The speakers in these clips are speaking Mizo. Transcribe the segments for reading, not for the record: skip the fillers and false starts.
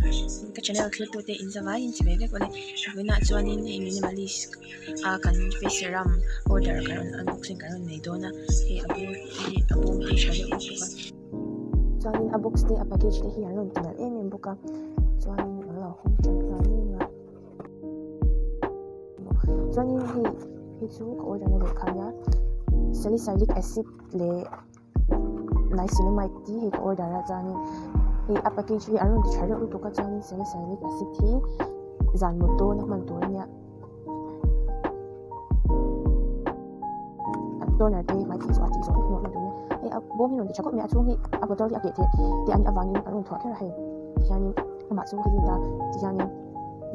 Ka channel thlir tute in zavaiin che ve vek awle. Vawiinah chuanin hei minimalist a kan face serum order kan rawn unboxing kan rawn nei dawn a, hei a bur te hi a bawm te hi tha deuh lutuk a. Chuanin a box te a package te hi an rawn ti nalh em em bawk a, chuanin an lo hawng tan nghal em a. Chuanin hei hei chu ka order na lehkha ania salicylic acid leh. Niacinamide tih hi ka order a chuanin hei a package hi an rawn ti tha reuh lutuk a chuanin salicylic acid hi zan mut dawn a hman tur a nia toner te hmai tih zawh a tih zawh vek hnuah hman tur a nia hei a bawm hi a rawn ti tha khawp mai a chhung hi a bottle hi a keh theih te a nih avangin an rawn thuah kher a hei tihianin amah chu hei hi a ni ta tihianin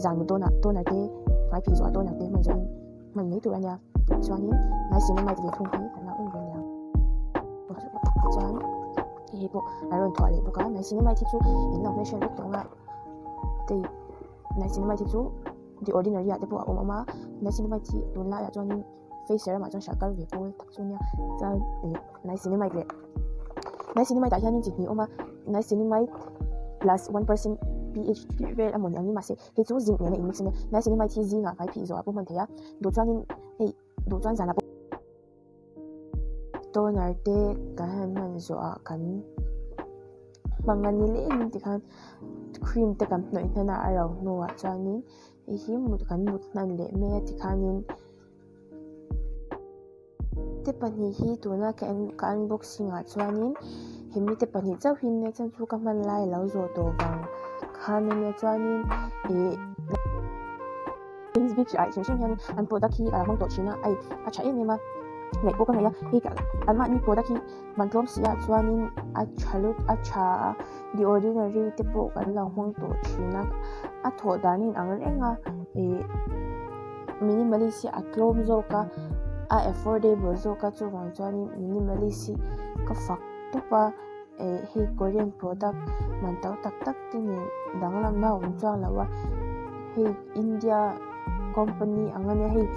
zan mut dawnah toner te hmai phih zawh ah toner te hman zawhin. Hman mai tur a nia chuanin niacinamide ve thung hi kan lo en ve nia chuan hei hi pawh a rawn thuah leh bawk a niacinamide hi chu in lo hmehriat vek tawh ang a tei niacinamide hi chu the ordinary ah te pawh a awm awm a niacinamide hi tunlaiah chuanin face serum ah chuan hralh kar ve pawl tak chu a nia chuan ih niacinamide leh niacinamide ah hianin chi hnih a awm a niacinamide plus 1% pH tih vel a mawni ang ni mahse. Hei chu zinc nena in mix a nia. Niacinamide hi zingah hmai phih zawhah pawh hman thei a, duh chuanin hei duh chuan zanah pawh toner te kan han hman zawhah kan hmang a ni leng tikhan cream te kan hnawih hnan a a ro hnuah chuanin hei hi mut kan mut hnan leh mai a tikhanin te pahnih hi tuna ka en ka unboxing ah chuanin hemi te pahnih chauh hi nia chuan chu ka hman lai alo zawh tawh vang khan ania chuanin ih ah hrim hrim hian an product hi a lo hmang tawh thin a ai a tha em em a ngaih pawh ka ngaih a hei an mahni product hi man tlawm si ah chuanin a tha lut a tha a the ordinary te pawh kan lo hmang tawh thin a a thawh dan in ang reng a ih. Minimalist hi a tlawm zawk a a affordable zawk a chuvang chuanin minimalist hi ka fak tawp a eh hei korean product man to tak tak te nen danglamna a awm chuang lo a hei india company ang ania hei.